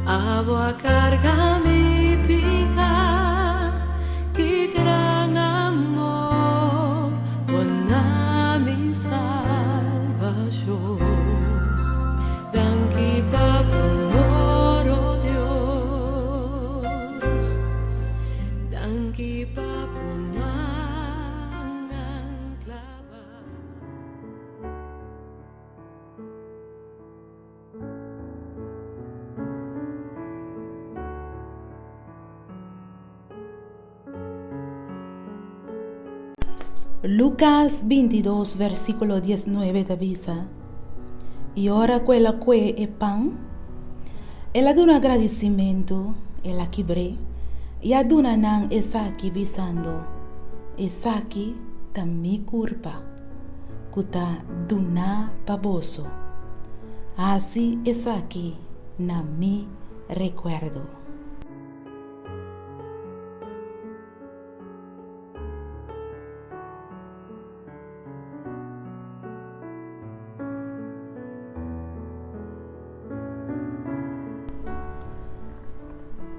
Abo a carga mi pica, ki gran amor, bo na mi salvacion. Danki pa bo amor, oh Dios. Danki pa bo mannan clava. Lukas 22 versíkulo 19 ta bisa, I ora ku el a kue e pan, el a duna gradisimentu, el a kibr'é, i a duna nan esaki, bisando, Esaki ta mi kurpa. Ku ta duná pa boso. Hasi esaki na mi rekuerdo.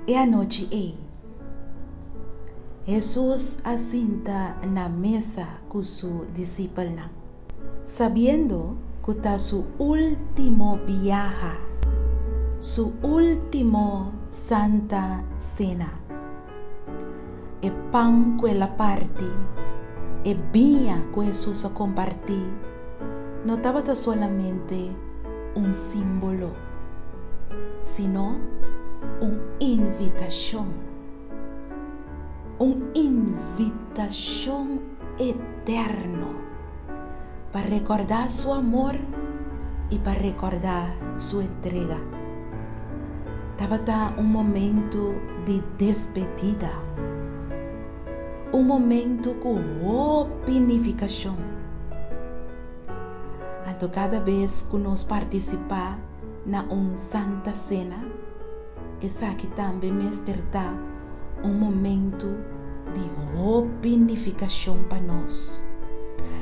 E anochi ei, Hesus a sinta na mesa ku su disipelnan, sabiendo ku ta su último biaha, su último Santa Sena. E pan ku el a parti, e biña ku Hesus a kompartí, no tabata solamente un símbolo, sino un invitashon, un invitashon eterno pa rekordá su amor i pa rekordá su entrega. Tabata un momentu di despedida. Un momentu ku hopi nifikashon. Anto kada bes ku nos partisipá na un Santa Sena, esaki tambe mester ta un momentu di hopi nifikashon pa nos.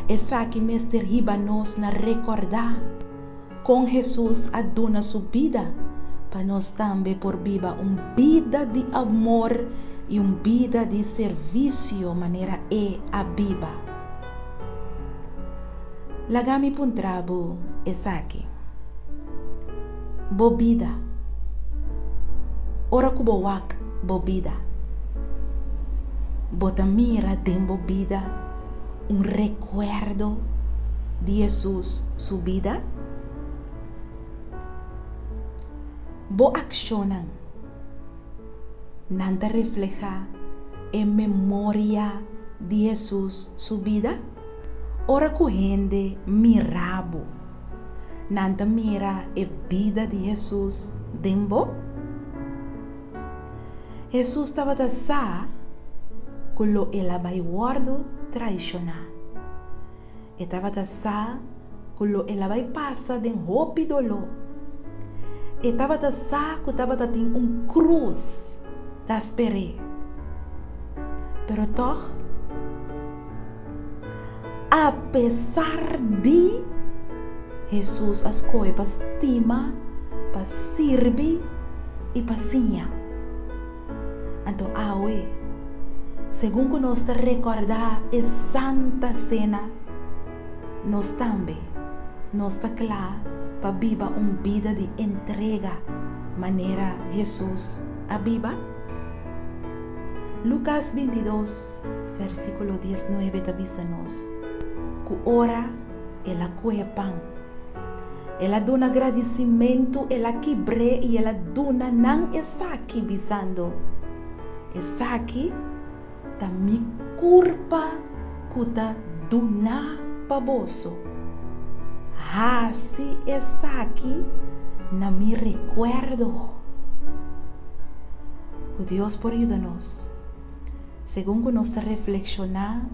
Esaki mester hiba nos na rekordá Kon Hesus a duna su bida pa nos tambe por biba un bida di amor i un bida di servisio manera e a biba. Laga mi puntra bo esaki, Bo bida, ora ku bo wak bo bida, bo ta mira den bo bida un rekuerdo di Hesus su bida? Bo akshonnan, nan ta reflehá e memoria di Hesus su bida? Ora ku hende mira bo, nan ta mira e bida di Hesus den bo? Hesus tabata sa ku lo el a bai wòrdu traishoná. E tabata sa ku lo el a bai pasa den hopi doló. E tabata sa ku tabata tin un krus ta sper'é. Pero tòg, apesar di, Hesus a skohe pa stima, pa sirbi i pa siña. Anto awe, segun ku nos ta rekordá e Santa Sena, nos tambe nos ta kla pa biba un bida di entrega manera Hesus a biba? Lukas 22, versíkulo 19 ta bisa nos ku ora el a kohe pan, el a duna gradisimentu, el a kibr'é i el a duna nan esaki, bisando, Esaki ta mi kurpa ku ta duná pa boso. Hasi esaki na mi rekuerdo. Ku Dios por yuda nos segun ku nos ta reflekshoná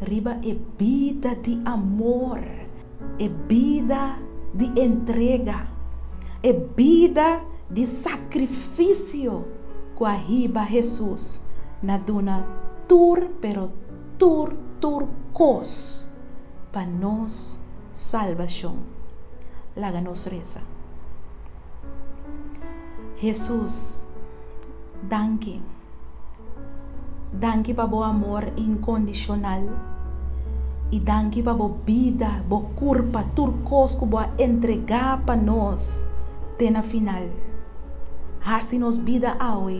riba e bida di amor, e bida di entrega, e bida di sakrifisio ku a hiba Hesus na duna tur pero tur tur kos pa nos salbashon. Laga nos resa. Hesus, danki. Danki pa bo amor inkondishonal i danki pa bo bida, bo kurpa, tur kos ku bo a entregá pa nos te na final. Hasi nos bida awe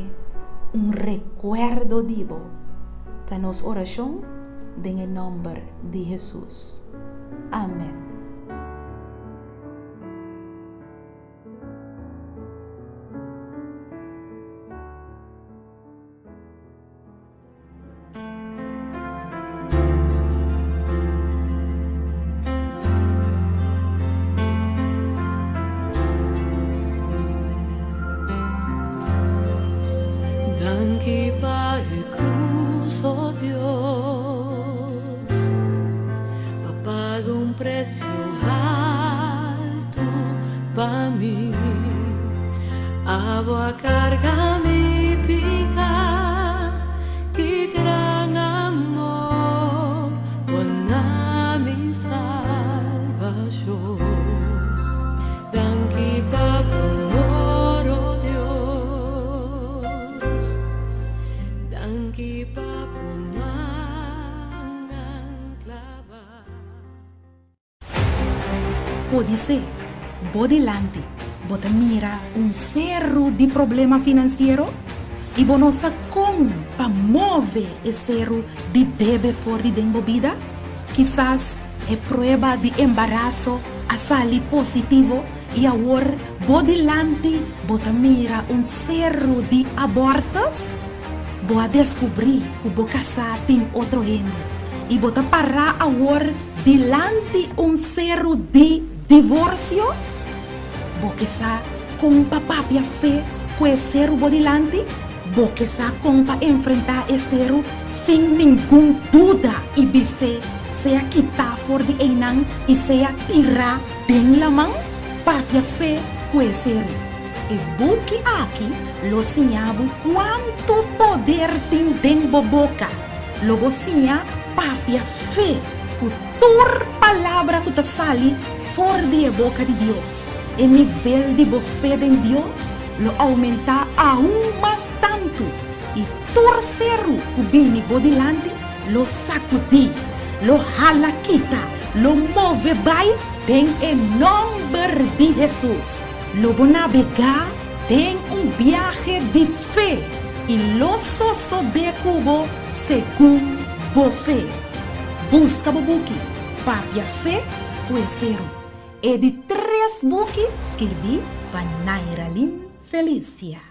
un rekuerdo di bo. Ta nos orashon den e nòmber di Hesus. Amèn. Danki pa e cruz, oh Dios, pa paga un precio alto pa mi. Abo a carga mi pica, ki gran amor, bo na mi salvacion. Danki pa bo amor, oh Dios. Danki pa bo mannan clava. Podisé bo dilanti bo ta mira un seru di problema finansiero i bo no sa kon pa move e seru di debe for di den bo bida. Kisas e prueba di embaraso a sali positivo i awor bo dilanti bo ta mira un seru di abortus. Bo a deskubrí ku bo kasá tin otro hende i bo ta pará awor dilanti un seru di divorsio? Bo ke sa kon pa papia fe ku e seru bo dilanti? Bo ke sa kon pa enfrentá e seru sin ningun duda i bis'é sea kitá for di einan i sea tirá den laman? Papia fe ku e seru. E buki aki lo siña bo kuantu poder tin den bo boka. Lo bo siña papia fe ku tur palabra ku ta sali for di e boka di Dios. E nivel di bo fe den Dios lo oumentá aun mas tantu, i tur seru ku bini bo dilanti lo sakudí, lo hala kita, lo move bai den e nòmber di Hesus. Lo bo nabegá den un biahe di fe i lo sosodé ku bo segun bo fe. Buska bo buki Papia Fe ku e Seru, e di tres buki skirbí pa Nairalyn Felicia.